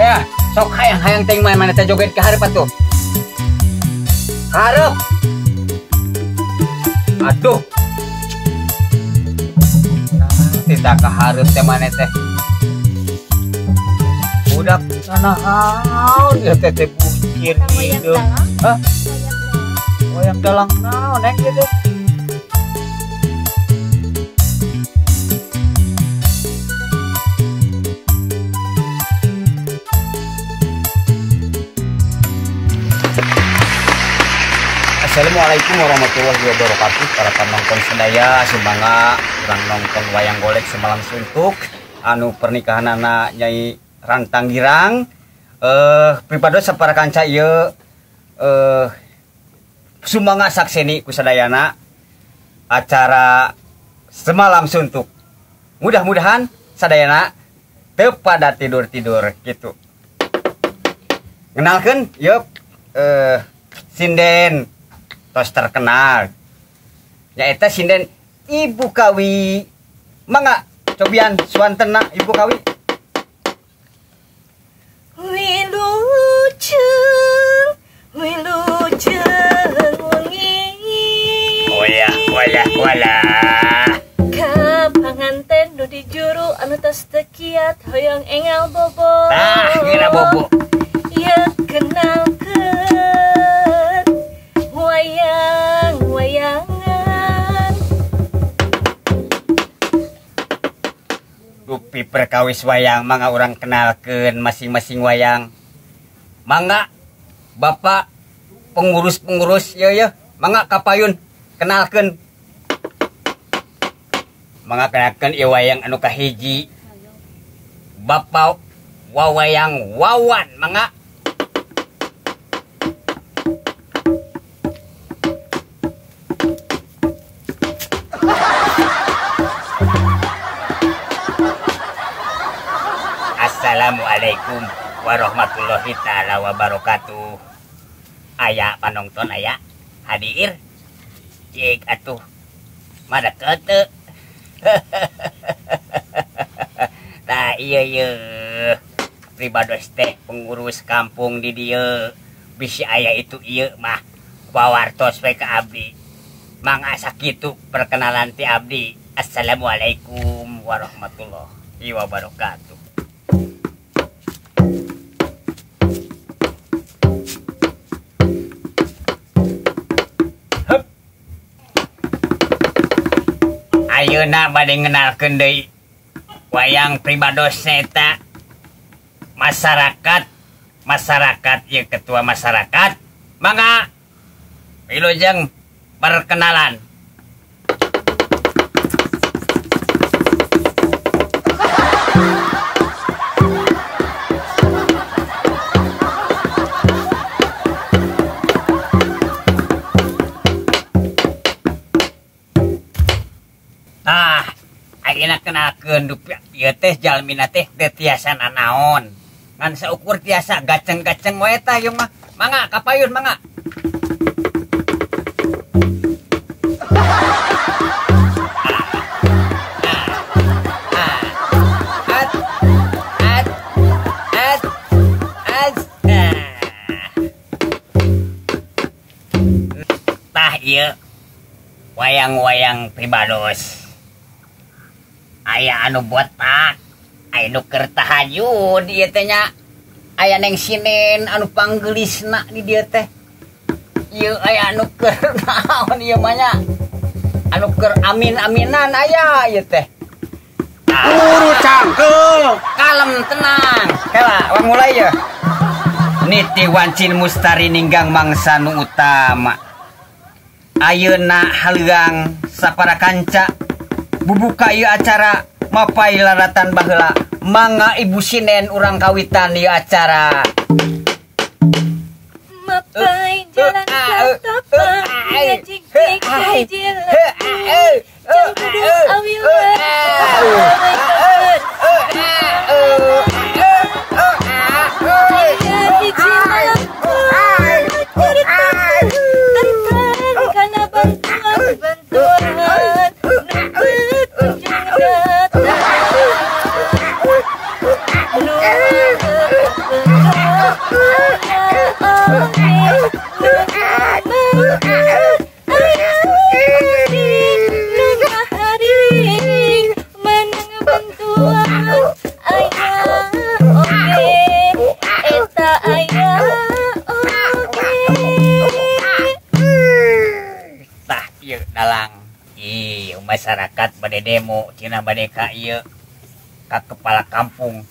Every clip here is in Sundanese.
Ya, sok hayang-hayang teh mana teh joget ke hareup atuh. Hareup. Aduh. Tidak ke hareup teh mana teh. Budak nanaon ieu teh teh bucir hideung. Hah? Wayang dalang naon neng ieu teh? Assalamualaikum warahmatullahi wabarakatuh. Para penonton sedaya sumangga urang nonton wayang golek semalam suntuk anu pernikahan anak Nyai Rantang Girang. Pribados sapara kanca ieu sumangga sakseni ku sadayana acara semalam suntuk. Mudah-mudahan sadayana teu pada tidur-tidur gitu. Kenalkeun ieu sinden tos terkenal nyaeta sinden Ibu Kawi. Mangga cobian suantena Ibu Kawi. Wilujeng wilujeng wengi. Oh ya, walah walah. Ka panganten nu di juru anu tos teu kiat hoyong engal bobo. Tah, ngira bobo. Ieu kenalkeun wayang-wayangan. Dupi perkawis wayang mangga urang kenalkeun masing-masing wayang. Mangga bapak pengurus-pengurus ieu ye, mangga kapayun kenalkeun. Mangga kenalkeun ieu wayang anu kahiji. Bapak Wawayang Wawan mangga. Assalamualaikum warahmatullahi taala wabarakatuh. Aya panonton aya hadir. Cik atuh madeket teu. Tah ieu ieu pribados teh pengurus kampung di dieu. Bisi aya itu ieu mah wawartos we ka abdi. Mangga sakitu perkenalan ti abdi. Assalamualaikum warahmatullahi wabarakatuh. Ayeuna bade ngenalkeun deui wayang pribados eta masyarakat ieu ketua masyarakat mangga wilujeng perkenalan. Tah, ayeuna kenalkeun dupi ieu teh jalmina teh teu tiasa nanaon. Ngan saukur tiasa gaceng-gaceng wae tah ieu mah. Mangga kapayun mangga. At at at at. Tah ieu wayang-wayang pribados. Aya anu botak, aya nu keur tahajud ieu teh nya. Aya neng sinen anu panggelisna di dieu teh. Ieu aya anu keur naon ieu mah nya. Anu keur amin-aminan aya ieu teh. Buru cangkeul. Kalem tenang. Kela, wang mulai ya. Niti wancin mustari ninggang mangsa nu utama. Ayeuna haleuang sapara kanca bubuka ieu acara mapai laratan baheula. Mangga ibu sinen urang kawitan ieu acara. Mapai jalan katapak ngajigig hiji leutik jang kudu awileun. Aya hiji malam carita tentang kana bantuan bantuan nu kunjung datang. Masyarakat bade demo cenah bade ka ieu ka kepala kampung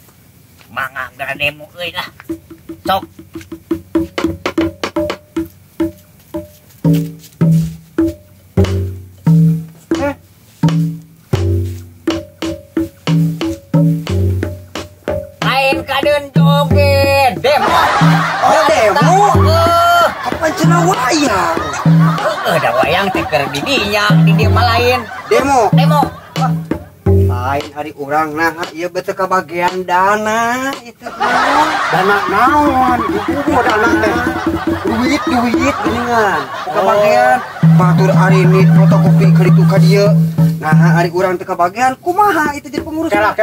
mangga gara demo euy lah sok lain kadeun joget demo. Oh demo apa cenah wayang? Heeh da wayang teh keur di dinya di dieu mah lain demo. Demo. Wah, lain hari urang nah ieu beuteung kabagian dana itu naon? Dana naon? Dikumpul dana teh. Duit geuningan. Kabagian batur ari ni fotokopi ka ditu ka dieu. Nah, ari urang teh kabagian kumaha itu jadi pengurus. Kela.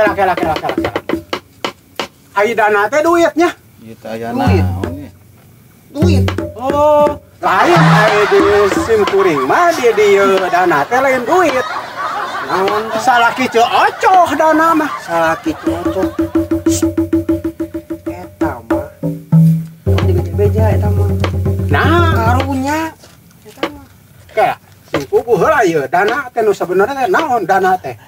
Ai dana teh duitnya. Ieu teh aya naon ieu? Duit. Oh, lain ari di sim kuring mah di dieu dana teh lain duit. Naon salaki ceu ocoh dana mah. Salaki ceu ocoh. Eta mah. Tong dibeja-beja eta mah. Nah, karunya eta mah. Kayak sing puguh heula ieu dana teh nu sabenerna teh naon dana teh?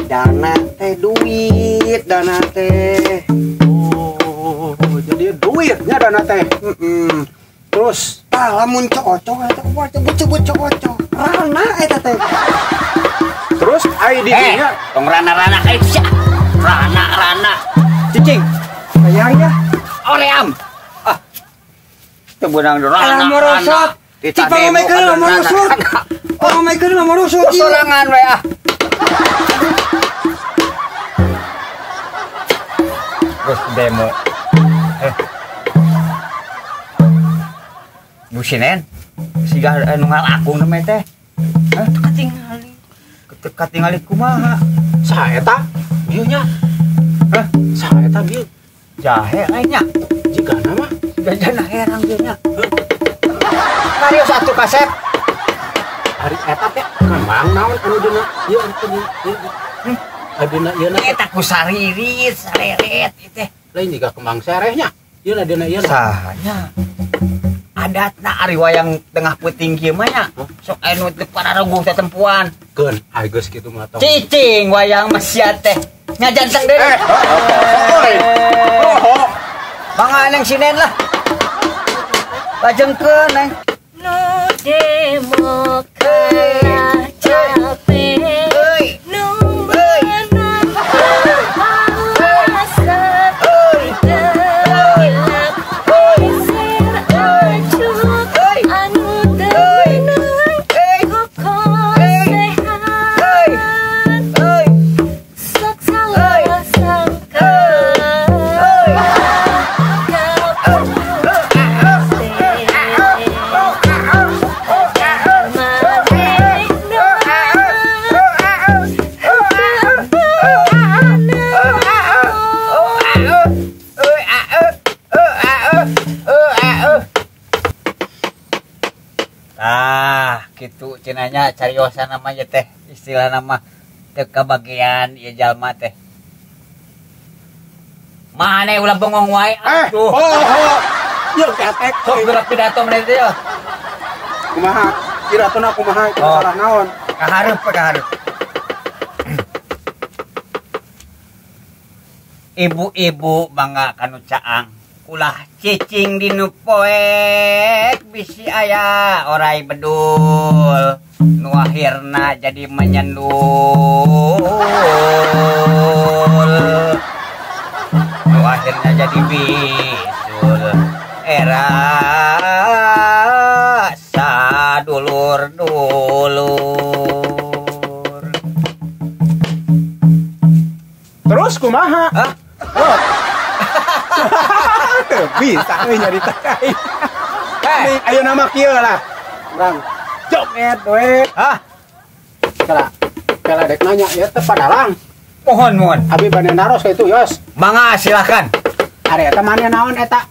Dana teh duit, dana teh. Oh, jadi duitnya dana teh. Terus tah lamun cocok eta kumaha sebut-sebut cocok. Rana eta teh. Terus ai di dinya tong rana-rana ka sia. Rana-rana. Cicing. Hayang ya. Oream. Ah. Teu beunang rana. Rana. Cik pangomekeun lamun rusut. Pangomekeun lamun rusut. Sorangan we ah. Terus demo. Businen siga anu ngalakung namanya teh. Hah? Katingali. Katingali kumaha? Saha eta? Bieu nya. Hah? Saha eta bieu? Jahe lainnya. Jigana mah. Jigana herang bieu nya. Karius atuh kasep. Ari eta teh kembang naon anu dina ieu anu ieu. Dina ieu na eta ku saririt, sareret ieu teh. Lain jiga kembang serehnya. Ieu na dina ieu. Sahanya. Adatna ari wayang tengah peuting kieu mah nya. Sok aya nu teu pararuguh teh tempuan. Keun, ai geus kitu mah tong. Cicing wayang mah sia teh. Ngajanteng deui. Oh. Mangga neng sinen lah. Lajengkeun neng. Nu demo kalah capek. Nu menang alasan. Gitu cenanya cariosa namanya teh istilah nama teu kabagian ieu jalma teh mane ulah bengong wae atuh. Oh ieu ketek sok gerak pidato meneh teh kumaha pidatona kumaha itu salah naon kahareup kahareup. Ibu-ibu mangga kanu caang ulah cicing dinu poek bisi aya orai bedul nu akhirna jadi menyendul nu akhirnya jadi bisul era sadulur dulur. Terus kumaha? Hah? Oh. Bisa euy nyarita kai. Ayo nama kieu lah. Urang joget we. Hah? Kala. Kala dek nanya ieu teh padalang. Mohon mohon. Abi bade naros ka itu yos. Mangga silahkan. Ari eta maneh naon eta?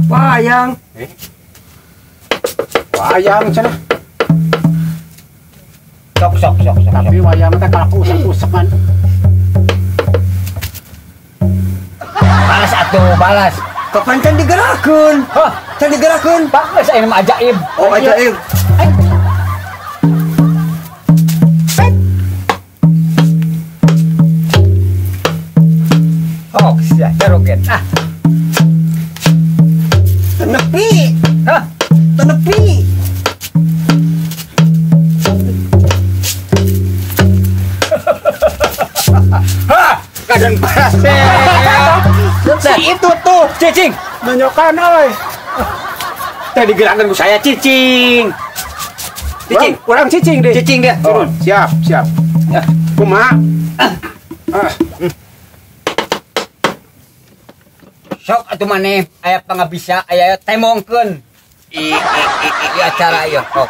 Wayang. Wayang cenah. Sok sok sok sok. Tapi wayang teh kalah usek-usekan. Balas atuh, balas. Kapan can digerakkeun? Hah, can digerakkeun? Bagus aya mah ajaib. Oh, ajaib. Oh, sia joget. Ah. Tenepi. Hah? Tenepi. Hah, kadang parase. Si itu tuh cicing. Nonyokan euy. Tadi gerakan ku saya cicing. Cicing, urang cicing deh. Cicing dia. Oh, siap, siap. Ya. Kumaha? Ah. Sok atuh maneh aya pangabisa aya temongkeun. I acara ieu. Sok.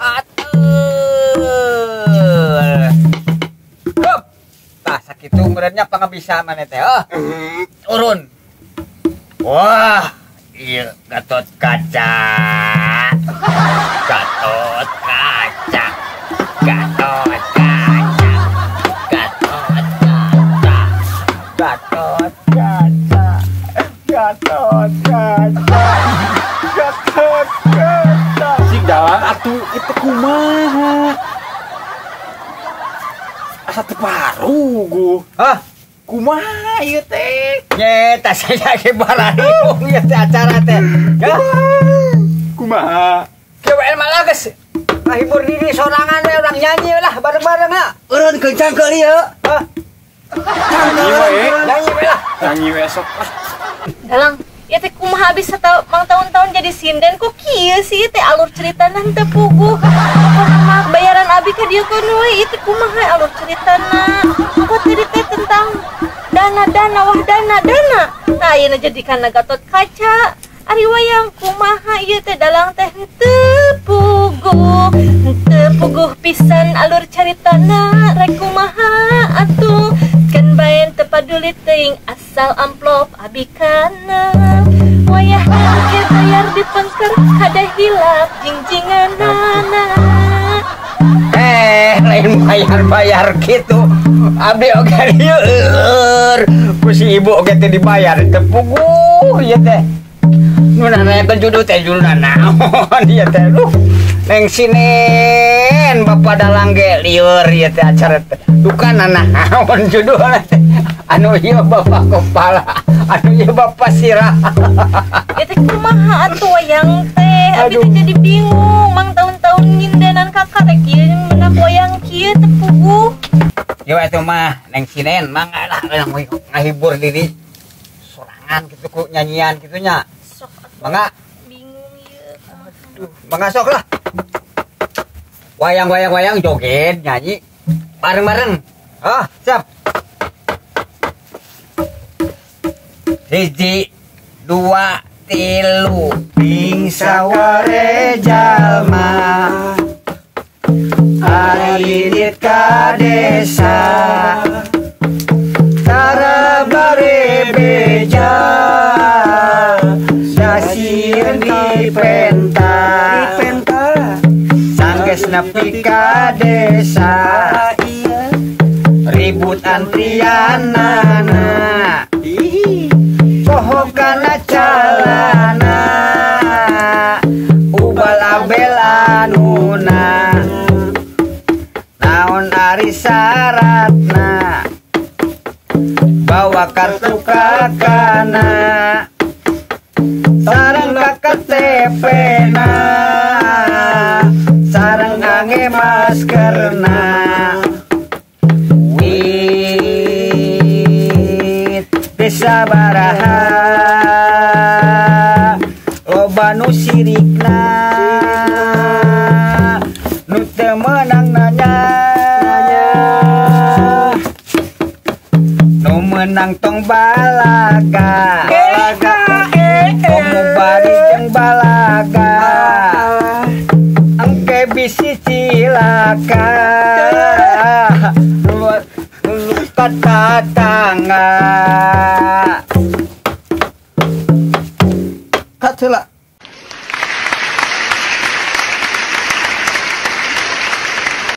Atuh. Tah sakitu meureunnya pangabisa maneh teh. Oh. Turun. Wah, iya Gatot Kaca. Gatot Kaca. Gatot Kaca. Gatot Kaca. Gatot Kaca. Gatot Kaca. Gatot Kaca. Sing dalang atuh itu kumaha? Asa teu paruguh. Hah? Kumaha ieu teh? Nyeta saya ge barariung ieu teh acara teh. Ya. Kumaha? Kieu mah geus ngahibur diri sorangan we urang nyanyi lah bareng-bareng ha. Eureun kencang ke ieu. Hah? Nyanyi we. Nyanyi we lah. Nyanyi we sok lah. Dalang, ieu teh kumaha bisa mang tahun-tahun jadi sinden kok kieu sih teh alur ceritana henteu puguh. Kumaha bayaran abi ka dieu keun we ieu teh kumaha alur ceritana. Kok tadi teh tentang dana-dana wah dana-dana. Nah, ayeuna jadi kana Gatot Kaca. Ari wayang kumaha ieu teh dalang teh henteu puguh. Henteu puguh pisan alur caritana rek kumaha atuh. Keun bae teu paduli teuing asal amplop abi kana. Wayahna ke bayar di pengker kada hilap jingjinganana. Lain bayar-bayar gitu. Abdi oge lieur. Ku si ibu oge teh dibayar teu puguh ieu teh. Nu nanyakeun judul teh judulna naon ieu teh. Duh, neng sinen bapak dalang ge lieur ieu teh acara teh. Duka nanaon judulna teh. Anu ieu bapak kepala, anu ieu bapak sirah. Ieu teh kumaha atuh wayang teh? Abi teh jadi bingung, mang tahun-tahun nyindenan kakarek ieu menak wayang kieu teu puguh. Ieu atuh mah neng sinen mangga lah ngahibur diri sorangan gitu ku nyanyian kitu nya. Sok atuh. Mangga bingung ieu. Aduh, mangga sok lah. Wayang-wayang-wayang joget nyanyi bareng-bareng. Ah, siap. 1, 2, 3. Ping saware jalma arinit ka desa tara bare beja sasieun dipenta sanggeus nepi ka desa ribut antrianana poho kana calana ubal abelanuna naon ari syaratna bawa kartu kakana sareng KTP na sareng ange maskerna wit desa baraha Loba nu sirikna nu teu meunang nanya. Nu meunang tong balaga. Balaga. Komo bari jeung balaga. Engke bisi cilaka. Lu kata tangga. Kat heula.